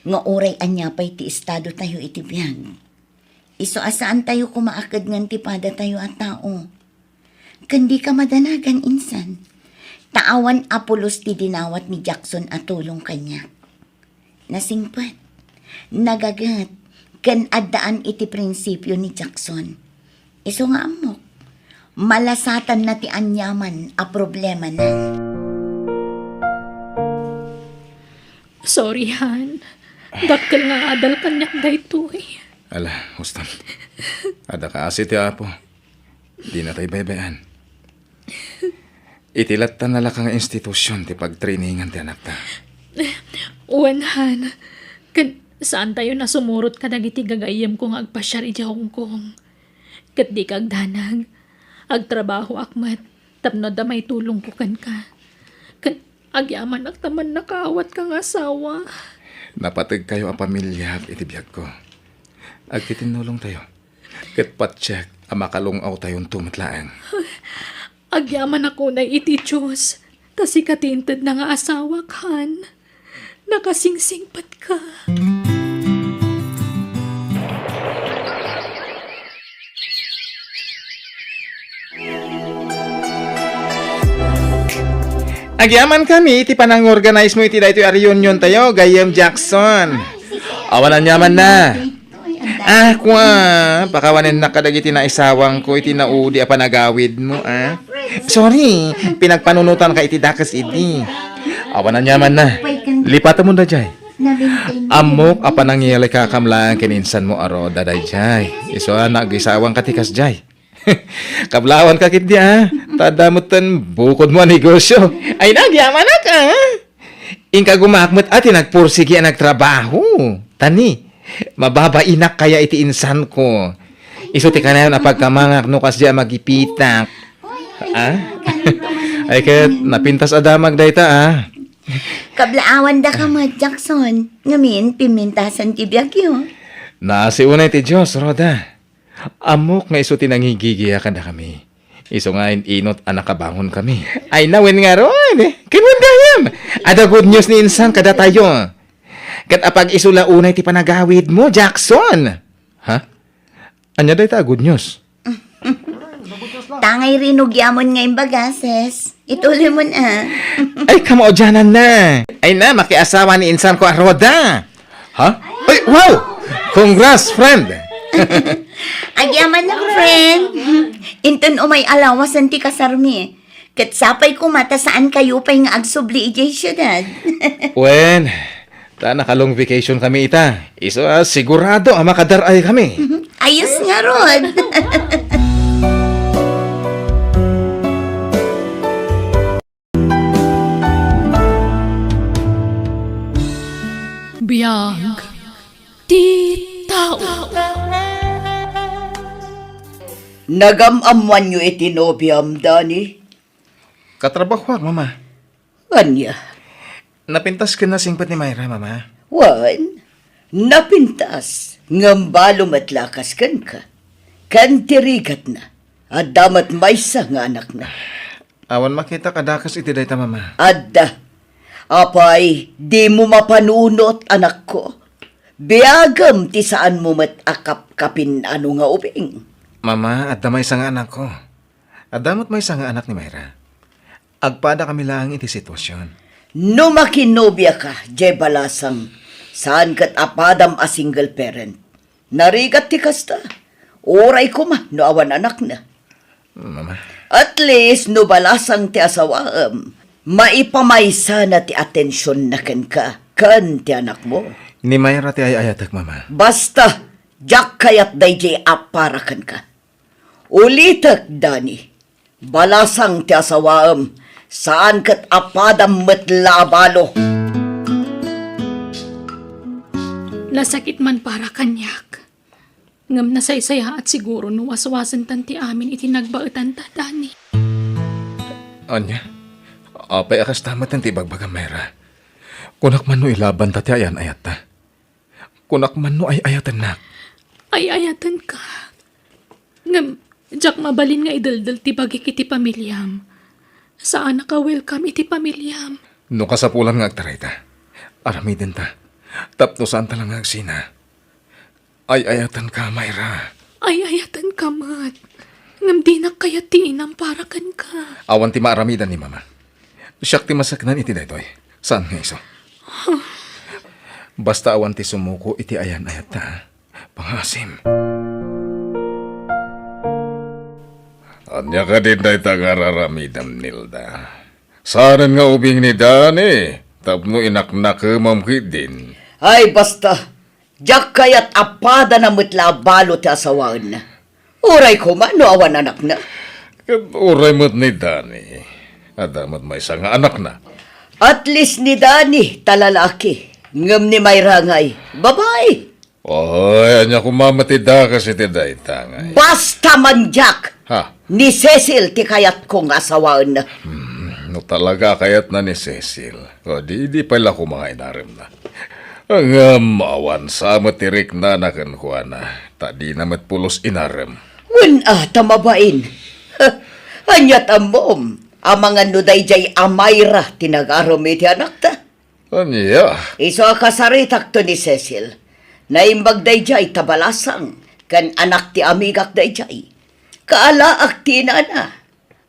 nga uray ania pay ti estadotayo iti biag. Isu a saantayo koma a kedngen ti padatayo a tao. Ken dika madanagan, insan. Ta awan a pulos ti dinawat ni Jackson a tulong kaniak. Nasingpet, nagaget, ken addaan iti prinsipio ni Jackson. Isu nga ammok, malasatanna ti aniaman a problemana. Sorry, Han. Dakkel nga adal kaniak daytoy. Ala, Huston. Adda kaasi ti Apo. Dina tay baybay-an. Iti latta nalaka nga institusion ti pagtrainingan ti anakta. Wen, Han. Ken saantayo a sumurot kadagiti gagayyemko nga agpasiar idiay Hong Kong. Ket dika agdanag. Agtrabahoak met tapno adda maitulongko kenka. Ket agyamanak ta mannakaawatka nga asawa. Napategkayo a pamiliak iti biagko. Agtitinnulongtayo. Ket patiek a makalung-awtayonto met laeng. Agyamanak unay iti Dios, ta sika ti intedna nga asawak, Han. Nakasingsingpetka. Agyamankami iti panangorganize mo iti daytoy a reunion tayo, gayyem Jackson. Awan aniamanna. Ah, kua, pakawanennak kadagiti naisawangko iti naudi a panagawidmo, ah. Sorry, pinagpanunotanka iti dakes idi. Awan aniamanna. Lipatemon daydiay. Ammok a panangiyalikakam laeng ken insanmo a Rhoda daydiay. Isu a naagisawangka ti kasdiay. Kablawanka ketdi, ah. Ta adda metten bukodmo a negosio. Ay, nagyamanak, ah. Inka gumaak met a ti nagpursigi a nagtrabaho. Tani, mababainak kaya iti insanko. Isu ti kanayon a pagkamangak no kasdiay a magipitak. Ah? Ay ket, napintas a damag dayta, ah. Kablaawandaka met, Jackson. Ngamin, pimintasan ti biagyo. Naasi unay ti Dios, Rhoda. Ammok nga isu ti nangigigia kadakami. Isu nga in-inot a nakabangonkami. Ay, nawen ngarud. Ken wen gayam. Adda good news ni insan kadatayo. Ket apag-isu la unay ti panagawidmo, Jackson. Ha? Ania dayta a good news? Tangay rinugyamun nga imbagases. Ituloy mo na. Ay, kamaudianan na. Ay na, makiasawa ni insanko a Rhoda. Ha? Ay, wow! Congrats, friend! Agyaman na, friend. Inton umay alawasan ti kasarmi. Ket sapay koma ta saan kayo pay nga agsubli idiay siudad. Wen, ta naka-long vacation kami ita. Isu a sigurado a makadar-ay kami. Ayos ngarud. Biag ti tao. Nagam-ammoanyo iti nobiam, Dani? Katrabahoak, Mama. Ania? Napintas ken nasingpet ni Myra, Mama. Wen, napintas, ngem balo met la a kas kenka. Ken ti rigatna, adda met maysa nga anakna. Awan makitak a dakes iti dayta, Mama. Adda. Apay, dimo mapanunot, anakko. Biagem ti saanmo met a kapkapin-ano nga ubing. Mama, adda maysa nga anakko. Adda met maysa nga anak ni Myra. Agpadakami laeng iti sitwasion. No makinobia ka, Jay Balasang, saan ket a padam a single parent. Narigat ti kasta. Uray koma no awan anakna. Mama. At least, no Balasang ti asawaem, maipamaysana ti atensionna kenka, ken ti anakmo. Ni Myra ti ay-ayatek, Mama. Basta, diak kayat daydiay a para kenka. Ulitek, Dani, Balasang ti asawaem, saan ket a padam met la a balo. Nasakit man para kaniak. Ngem nasaysayaat siguro no waswasentan ti amin iti nagbaetanta, Dani. Ania? Apay a kasta met ti ibagbagam, Myra? Kunak man no ilabanta ti ayan-ayatta. Kunak man no ay-ayatennak. Ay-ayatenka. Ngem, diak mabalin nga ideldel ti bagik iti pamiliam. Saanak a welcome iti pamiliam. No kasapulan nga agtarayta, aramidenta. Tapno saanta la nga agsina. Ay-ayatenka, Myra. Ay-ayatenka met. Ngem dinak kayat ti inam para kenka. Awan ti maaramidan ni Mama. Siak ti masaknan iti daytoy. Saan nga isu? Basta awan ti sumuko iti ayan-ayatta. Pangaasim. Ania kadin dayta nga ar-aramidem, Nilda? Saanen nga ubing ni Dani tapno inaknakemam ketdin? Ay, basta. Diak kayat a padana met la a balo ti asawaenna. Uray koma no awan anakna. Ket uray met ni Dani, adda met maysa nga anakna. At least ni Dani ta lalaki, ngem ni Myra ngay, babai. Oy, ania koma met ti dakes iti dayta ngay? Basta man diak! Ha? Ni Cecil ti kayatko nga asawaenna. Hmm, no talaga a kayatna ni Cecil, o di, di pay la koma nga inaremna. Ngem awan sa met ti riknana kenkuana, ta dina met pulos inarem. Wen a, ta mabain. Aniat ammom, amangan no daydiay a Myra ti nagarem iti anakta? Ania? Isu a kasaritakto ni Cecil. Naimbag daydiay ta Balasang, ken anak ti amigak daydiay. Kaalaak ti inana.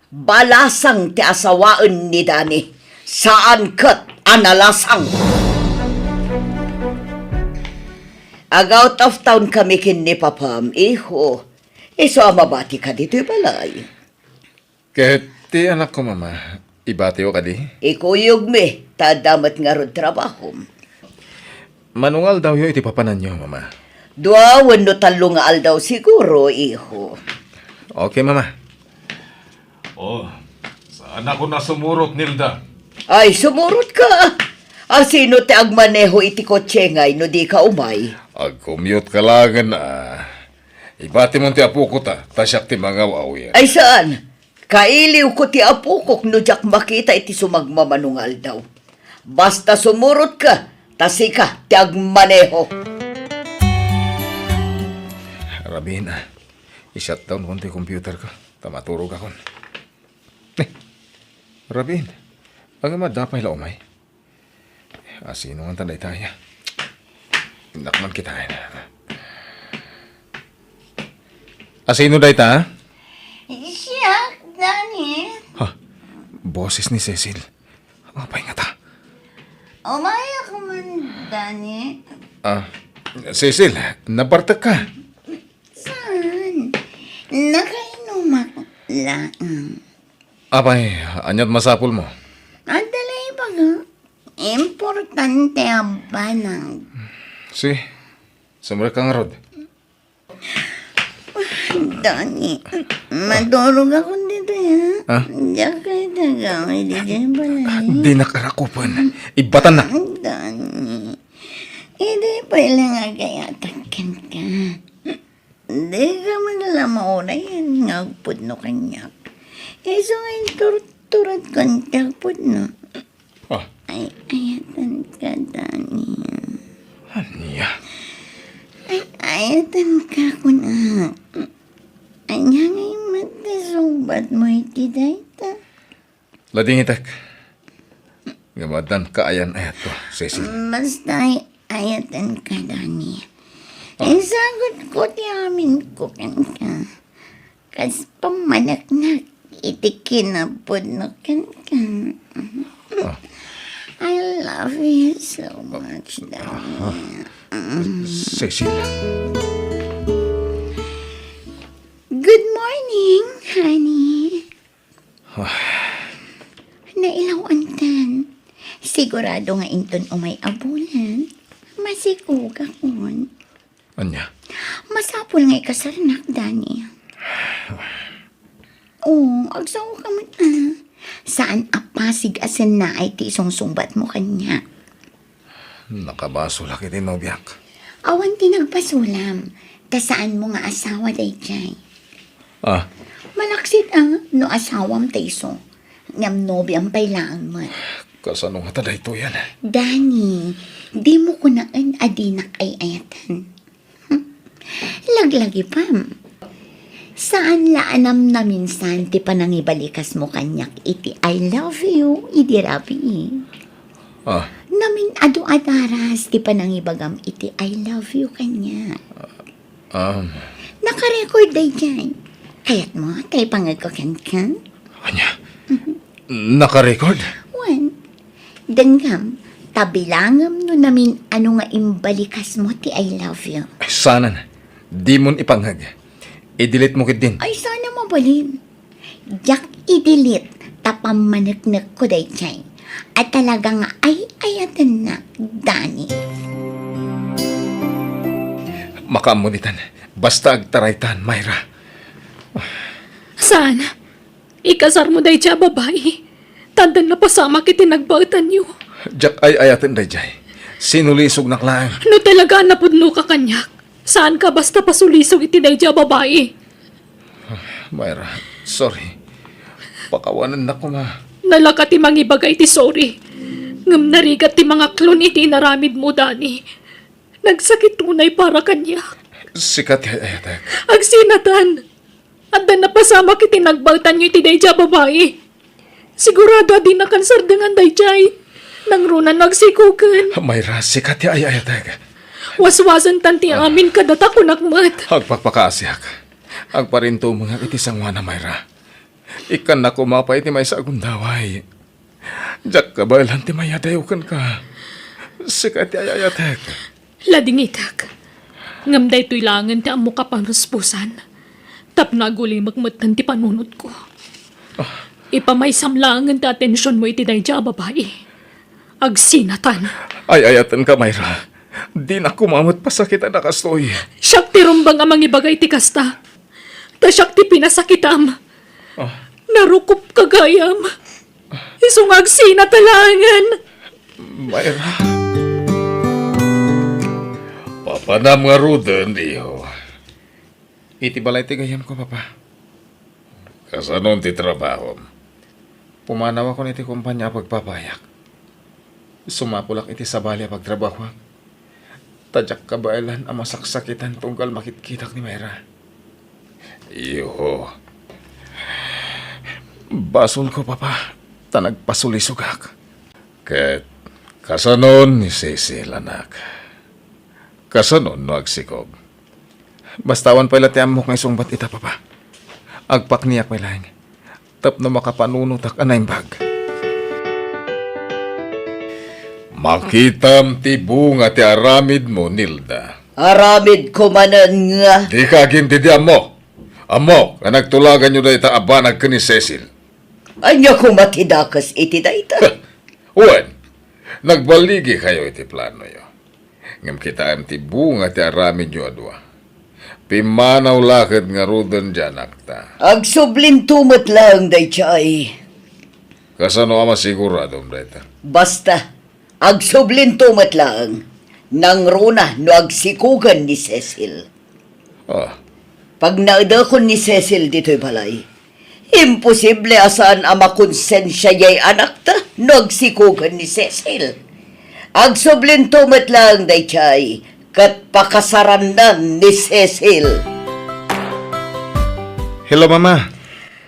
Balasang ti asawaen ni Dani. Saan ket a nalasang. Ag-out of town kami ken ni Papam, iho. Isu a mabatika ditoy balay. Ket ti anakko, Mama, ibatiyo kadi? Ikuyogmi, ta adda met ngarud trabahom. Mano nga aldawyo iti papananyo, Mama? Dua wenno tallo nga aldaw siguro, iho. Okay, Mama. Oh, saanakon a sumurot, Nilda? Ay, sumurotka. Asino ti agmaneho iti kotse ngay no dika umay? Ag-commute ka laengen, a. Ibatimon ti apoko ta, ta siak ti mangaw-awir. Ay, saan? Kailiwko ti apokok no diak makita iti sumagmamano nga aldaw. Basta sumurotka, ta sika ti agmaneho. Rabin, a. I-shutdown kon ti computer ko, ta maturogakon. Eh, Rabin, ag-, adda pay la umay? Asino ngarud dayta aya? Innak man kitaen. Asino dayta? Siak, Dani. Ha? Boses ni Cecil. Apay ngata? Umayak man, Dani. Ah, Cecil, nabartek ka. Saan? Nakainumak laeng. Apay, aniat masapulmo? Adda la ibaga. Importante a banag. Si, sumrek ka ngarud. Dani, maturogakon ditoy, ha? Ha? Diak kayat agawid idiay balay. Dinak rakupen. Ibbatannak. Dani, idi pay la nga agayatak kenka. Dika man la maurayan nga agpudno kaniak. Isu nga inturturadkon ti agpudno. Ah. Ay-ayatenka, Dani. Ania? Ay-ayatenka, kunak. Ania ngay met ti sungbatmo iti dayta? Ladingitek. Ngem addan kaayan-ayatko, Cecil. Basta ay-ayatenka, Dani. Ah. Isagutko ti aminko kenka. Kas pammaneknek iti kinapudno kenka. Ah. I love you so much, Danny. Cecil. Good morning, honey. Ah. Nailaw-anten. Sigurado nga inton umay a bulan, masikogakon. Ania? Masapul nga ikasarnak, Danny. Oh, agsaoka met, ah. Saan a pasig a sennaay ti isungsungbatmo kaniak. Nakabasolak iti nobiak. Awan ti nagbasolam, ta saanmo nga asawa daydiay. Ah. Malaksid a no asawam ta isu, ngem nobiam pay laeng met. Kasano ngata daytoyen? Danny, dimo kunaen a dinak ay-ayaten. Laglagipem. Saan la a namnaminsan ti panangibalikasmo kaniak iti "I love you" idi rabii. Ah. Namin-adu a daras ti panangibagam iti "I love you" kaniak. Um. Nakarecord daydiay. Kayatmo ta ipangegko kenka? Ania? Mhm. Nakarecord? Wen, denggem, ta bilangem no namin-adu nga imbalikasmo ti "I love you." Ay, saanen. Dimon ipangeg. I-delete mo ketdin. Ay, saan a mabalin. Diak i-delete ta pammaneknekko daydiay a talaga nga ay-ayatennak, Danny. Makaammo ditan. Basta agtaraytan, Myra. Saan? Ikasarmo daydiay a babai, ta addan napasamak iti nagbaetanyo. Diak ay-ayaten daydiay. Sinulisognak laeng. No talaga a napudnoka kaniak, saanka basta pasulisog iti daydiay a babai. Myra, sorry. Pakawanennak koma. Nalaka ti mangibaga iti sorry. Ngem narigat ti mangaklon iti inaramidmo, Danny. Nagsakit unay para kaniak. Sika ti ay-ayatek. Agsinatan! Adda napasamak iti nagbaetanyo iti daydiay a babai. Sigurado a dinakan sardengan daydiay. Nangruna no agsikogen. Myra, sika ti ay-ayatek. Waswasentan ti amin kadata, kunak met. Agpakpakaasiak. Agparintumengak iti sangoana, Myra. Ikkannak koma pay ti maysa a gundaway. Diak kabaelan ti mayadayo kenka. Sika ti ay-ayatek. Ladingitek. Ngem daytoy laengen ti ammok a paruspusan tapno agulimek metten ti panunotko. Ah. Ipamaysam laengen ti atensionmo iti daydiay a babai. Agsinatan. Ay-ayatenka, Myra. Dinak koma met pasakitan a kastoy. Siak ti rumbeng a mangibaga iti kasta. Ta siak ti pinasakitam. Ah. Narukopka gayam. Isu nga agsinat a laengen. Myra. Papanam ngaruden, iho. Iti balay ti gayyemko, Papa. Kasanon ti trabahom? Pumanawakon iti kompania a pagpapayak. Sumapulak iti sabali a pagtrabahoak. Ta diak kabaelan a masaksakitan tunggal makitkitak ni Myra. Iho. Basolko, Papa, ta nagpasulisogak. Ket kasanon ni Cecil, anak? Kasanon no agsikog? Basta awan pay la ti ammok nga isungbat ita, Papa. Agpakniak pay laeng tapno makapanunotak a naimbag. Makitam ti bunga ti aramidmo, Nilda. Aramidko manen nga. Dika agintidi ammo. Ammok a nagtulaganyo dayta a banag ken ni Cecil. Ania koma ti dakes iti dayta? Wen, nagbaligikayo iti planoyo. Ngem kitaem ti bunga ti aramidyo a dua. Pimmanaw la ket ngaruden ti anakta. Agsublinto met laeng daydiay. Kasano a masiguradom dayta? Basta, agsublinto met laeng. Nangruna no agsikogen ni Cecil. Ah. Pagnaedakon ni Cecil ditoy balay. Imposible a saan a makonsensia diay anakta no agsikogen ni Cecil. Agsublinto met laeng daydiay ket pakasarannan ni Cecil. Hello, Mama.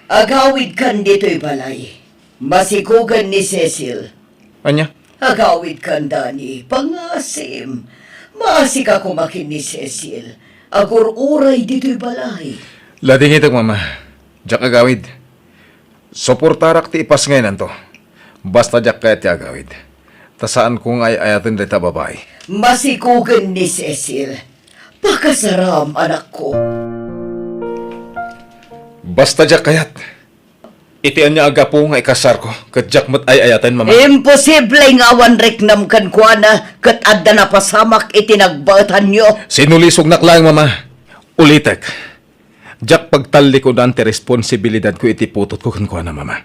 Agawidkan ditoy balay. Masikogen ni Cecil. Ania? Agawidkan, Danny. Pangasim. Maasika koma ken ni Cecil. Agur-uray ditoy balay. Ladingitek, Mama. Diak agawid. Suportarak ti ipasngaynanto. Basta diak kayat ti agawid. Ta saanko nga ay-ayaten dayta babai. Masikugen ni Cecil. Pakasaram, anakko. Basta diak kayat. Iti ania a gapu nga ikasarko, ket diak met ay-ayaten, Mama? Imposible nga awan riknam kenkuana, ket adda napasamak iti nagbaetanyo. Sinulisognak laeng, Mama. Ulitek. Diak pagtallikudan ti responsibilidadko iti putotko kenkuana, Mama.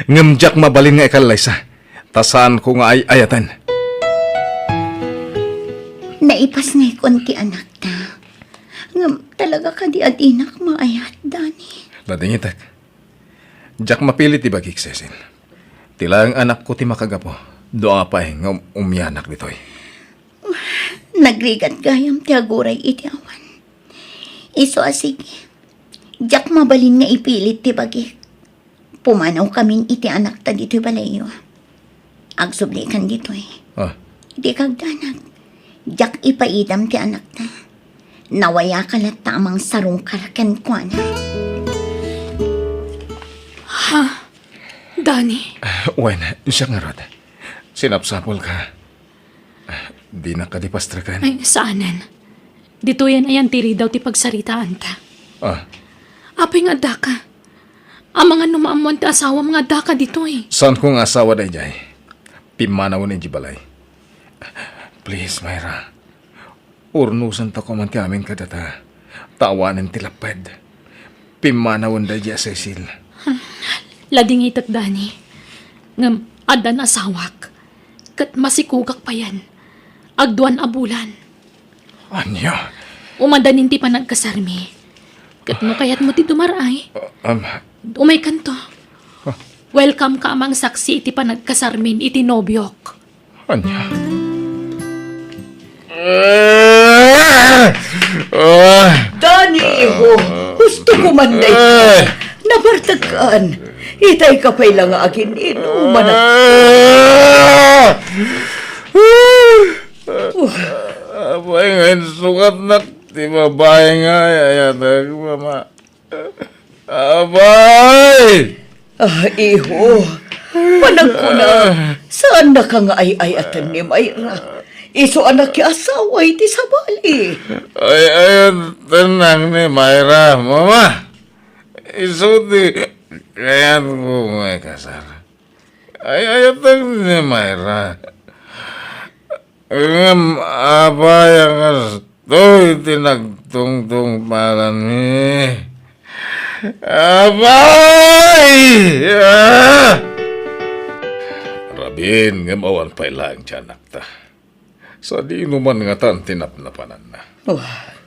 Ngem diak mabalin nga ikallaysa, ta saanko nga ay-ayaten. Naipasngaykon ti anakta. Ngem talaga kadi a dinak maayat, Dani? Nadingitek. Diak mapili ti bagik, Cecil. Ti laeng anakko ti makagapu. Dua pay nga um-, umianak ditoy. Nagrigat gayam ti aguray iti awan. Isu a sige. Diak mabalin nga ipilit ti bagik. Pumanawkamin iti anakta ditoy balayyo. Agsublikan ditoy. Ah. Iti kagdanag, diak ipaidam ti anakta. Nawayaka latta a mangsarungkar kenkuana. Ha? Dani? Wen, siak ngarud. Sinapsapulka. Dinak kadi pastreken? Ay, saanen. Ditoyen a ti ridaw ti pagsaritaanta. Ah. Apay nga addaka? Amangan no maammoan ti asawam nga addaka ditoy. Saanko nga asawa daydiay. Pimmanawen idiay balay. Please, Myra. Urnosentayo man ti amin kadata. Ta awanen ti lapped. Pimmanawen daydiay a Cecil. Ladingitek, Dani. Ngem addan asawak. Ket masikugak payen. Agduan a bulan. Ania? Umadanin ti panagkasarmi. Ket no kayatmo ti dumar-ay, Ah, um, umaykanto. Welcome ka a mangsaksi iti panagkasarmin iti nobiok. Ania? Ah! Dani, iho, husto ko man dayta. Ah! Nabartekkan. Itay ka pay la nga agin-inuman. Ah! Apay nga insukatnak ti babai nga ay-ayatek, Mama? Apay! Ah, iho, panagkuna, saannaka nga ay-ayaten ni Myra. Isu a nakiasawa iti sabali. Ay-ayatennak ni Myra, Mama. Isu ti kayatko nga ikasar. Ay-ayatek ni Myra. Ngem apay a kastoy ti nagtungtungpalanmi? Apay! Ah! Rabiin, ngem awan pay laeng ti anakta. Sadino man ngatan ti napnapananna? Wah,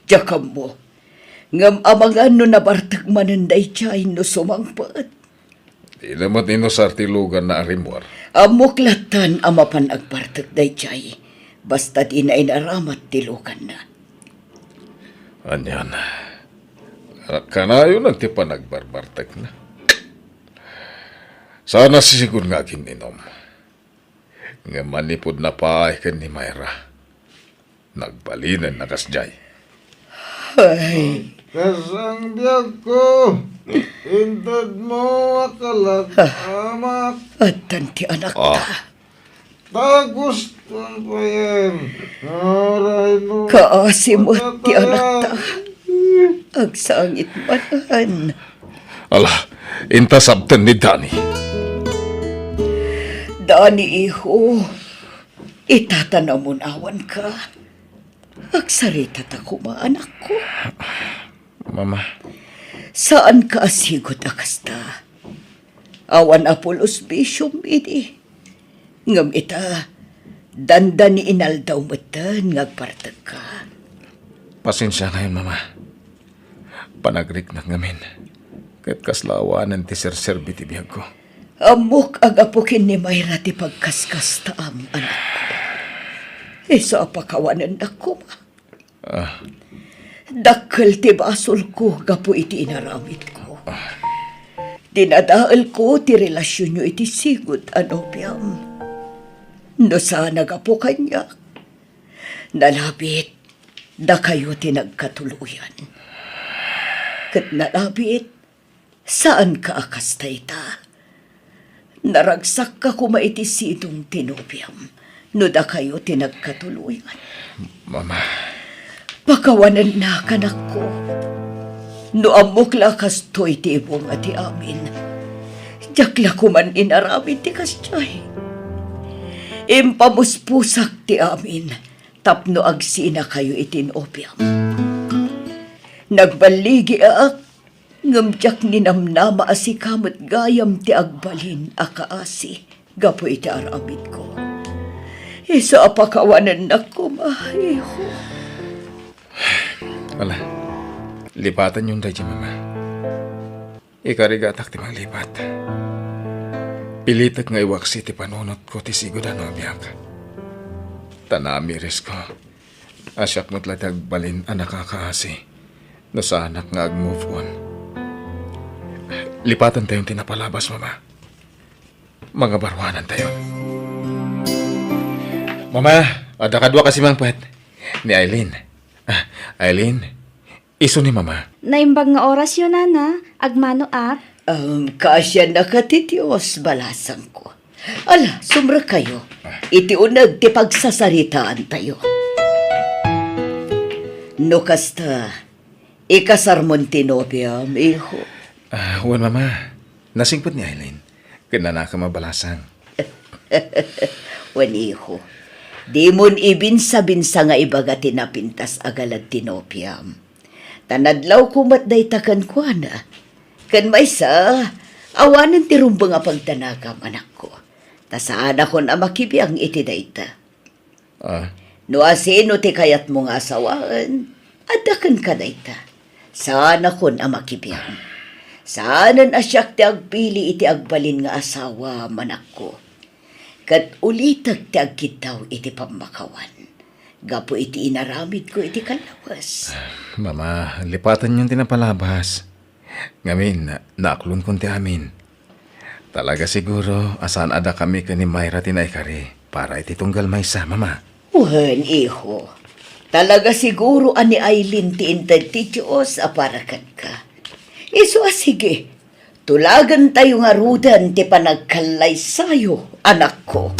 diak ammo. Ngem amangan no nabartek manen daydiay no sumangpet. Dina met inusar ti luganna a rimmuar. Ammok lattan a mapan agbartek daydiay, basta dina inaramat ti luganna. Anian, kanayonen ti panagbarbartekna. Saan a sisigon nga agin-inom. Ngem manipud napay ken ni Myra, nagbalinen a kasdiay. Ay. Kas ang biagko, intedmo a kalakamak. Addan ti anakta. Ah. Ta gusto payen. Aray no. Kaasi met ti anakta. Agsangit manen. Ala, inta sabten ni Dani. Dani, iho, ita ta namun-awanka. Agsarita ta koma, anakko. Mama. Saanka a sigut a kasta. Awan a pulos bisiom idi. Ngem ita, dandani inaldaw metten nga agbartekka. Pasensiankayon, Mama. Panagriknak ngamin, ket kasla awanen ti serserbi ti biagko. Ammok a gapu ken ni Myra ti pagkaskastaam, anakko. Isu a pakawanennak koma. Ah. Dakkel ti basolko gapu iti inaramidko. Ah. Dinadaelko ti relasionyo iti sigud a nobiam. No saan a gapu kaniak, nalabit, dakayo ti nagkatuloyan. Ket nalabit, Saanka a kas dayta. Naragsakka koma iti sidong ti nobiam no dakayo ti nagkatuloyan. Mama. Pakawanennak, anakko. No ammok la a kastoy ti ibunga ti amin, diak la koman inaramid ti kasdiay. Impamuspusak ti amin tapno agsinakayo iti nobiam. Nagballigiak, ngem diak ninamnama a sika met gayam ti agbalin a kaasi gapu iti aramidko. Isu a pakawanennak koma, iho. Ala, lipatanyon daydiay, Mama. Ikarigatak ti manglipat. Pilitek nga iwaksi ti panunotko ti sigud a nobiak. Ta namirisko a siak met la ti agbalin a nakakaasi no saanak nga ag-move on. Lipatentayon ti napalabas, Mama. Mangabaruanantayon. Mama, adda kadua kasi mangpet ni Eileen. Ah, Eileen, isu ni Mama. Naimbag nga orasyo, Nana. Agmanoak. Um, kaasiannaka ti Dios, balasangko. Ala, sumrekkayo. Iti uneg ti pagsasaritaantayo. No kasta, ikasarmon ti nobiam, iho. Ah, wen, Mama. Nasingpet ni Eileen. Ken nanakam a balasang. Wen, iho. Dimon ibinsa-binsa nga ibaga ti napintas a galad ti nobiam. Ta nadlawko met dayta kenkuana. Ken maysa, awanen ti rumbeng a pagdanagam, anakko. Ta saanakon a makibiang iti dayta. Ah. No asino ti kayatmo nga asawaen, adda kenka dayta. Saanakon a makibiang. Saanen a siak ti agpili iti agbalin nga asawa, anakko. Ket ulitek ti agkiddaw iti pammakawan gapu iti inaramidko iti kallawes. Mama, lipatanyon ti napalabas. Ngamin, na-, naaklonkon ti amin. Talaga siguro a saan a dakami ken ni Myra ti naikari para iti tunggal maysa, Mama. Wen, iho. Talaga siguro a ni Eileen ti inted ti Dios a para kenka. Isu a sige, tulagentayo ngaruden ti panagkallaysayo, anakko.